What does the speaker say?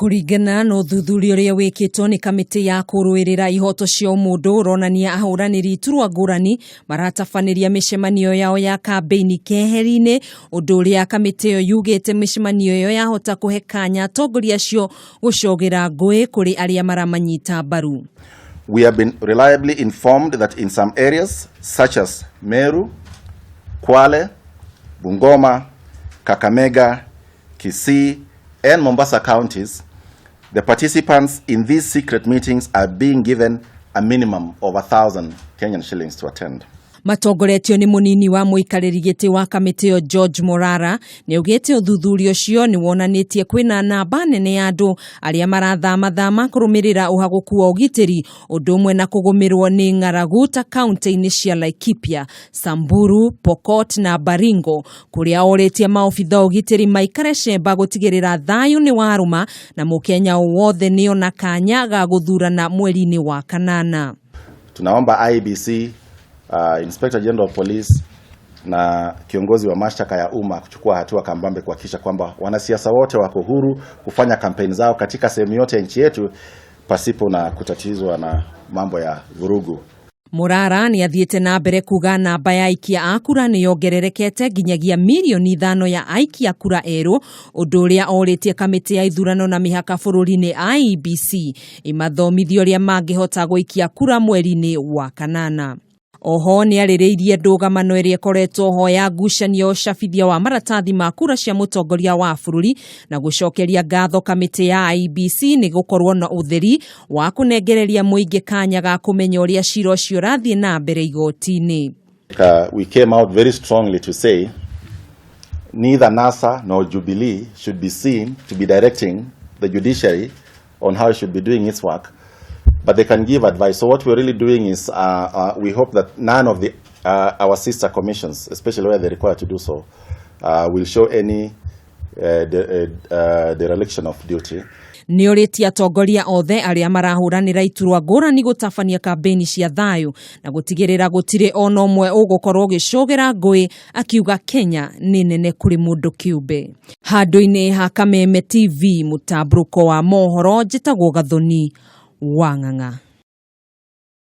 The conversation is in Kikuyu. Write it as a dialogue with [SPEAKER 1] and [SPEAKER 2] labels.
[SPEAKER 1] Kũringana na ũthuthuria ũrĩa wĩkĩtwo nĩ kamĩtĩ ya kũrũĩrĩra ihoto cia ũmũndũ ũronania ahũranĩri iturwa ngũrani maratabanĩria mĩcemanio yao ya kambĩini keheri-inĩ, ũndũ ũrĩa kamĩtĩ ĩyo yugĩte mĩcemanio ĩyo yahota kũhe kanya atongoria acio gũcogera ngũĩ kũrĩ arĩa maramanyita mbaru.
[SPEAKER 2] We have been reliably informed that in some areas such as Meru, Kwale, Bungoma, Kakamega, Kisii, and Mombasa counties, the participants in these secret meetings are being given a minimum of 1,000 Kenyan shillings to attend.
[SPEAKER 1] Matongoretio nĩ mũnini wa mũikarĩri gĩtĩ wa kamĩtĩ ĩyo George Morara, nĩ augĩte ũthuthuria ũcio nĩ wonanĩtie kwĩna namba nene ya andũ arĩa marathamathama kũrũmĩrĩra ũhagũku wa ũgitĩri, ũndũ ũmwe na kũgũmĩrwo nĩ ng'aragu ta kaunti-inĩ cia Laikipia, Samburu, Pokot na Baringo, kũrĩa orĩtie maobitha ũgitĩri maikare cemba gũtigĩrĩra thayũ nĩ warũma na mũkenya wothe nĩona kanya ga gũthurana mweri-inĩ wa kanana.
[SPEAKER 2] Tunaomba IEBC, Inspector General of Police na kiongozi wa mashtaka ya umma kuchukua hatua kambambe kuhakikisha kwamba wanasiasa wote wako huru kufanya kampeni zao katika sehemu yote ya nchi yetu pasipo na kutatizwa na mambo ya vurugu.
[SPEAKER 1] Murara nĩ athiĩte na mbere kuga namba ya aikia a kura nĩ yongererekete nginyagia mirioni 5 ya aikia kura erũ, ũndũ ũrĩa orĩtie kamĩtĩ ya ithurano na mĩhaka bũrũri-inĩ IEBC ĩmathomithie ũrĩa mangĩhota gũikia kura mweri-inĩ wa kanana. Oho nĩ arĩrĩirie ndũgamano ĩrĩa ĩkoretwo ho ya ngucanio ũcabithia wa maratathi ma kura cia mũtongoria wa bũrũri na gũcokeria ngatho kamĩtĩ ya IEBC nĩ gũkorwo na ũtheri wa kũnengereria mũingĩ kanya ga kũmenya ũrĩa cira ũcio ũrathiĩ na mbere igoti-inĩ.
[SPEAKER 2] We came out very strongly to say neither NASA nor Jubilee should be seen to be directing the judiciary on how it should be doing its work, but they can give advice. So what we're really doing is we hope that none of our sister commissions, especially where they're required to do so, will show any dereliction of duty.
[SPEAKER 1] Nĩ ũrĩtie atongoria othe arĩa marahũranĩra iturwa ngũrani gũtabania kambĩini cia thayũ na gũtigĩrĩra gũtirĩ ona ũmwe ũgũkorwo ũgĩcũgĩra ngũĩ, akiuga Kenya nĩ nene kũrĩ mũndũ kĩũmbe. Handũ-inĩ ha Kameme TV, mũtambũrũko wa mohoro, njĩtagwo Gathoni wa Ng'ang'a.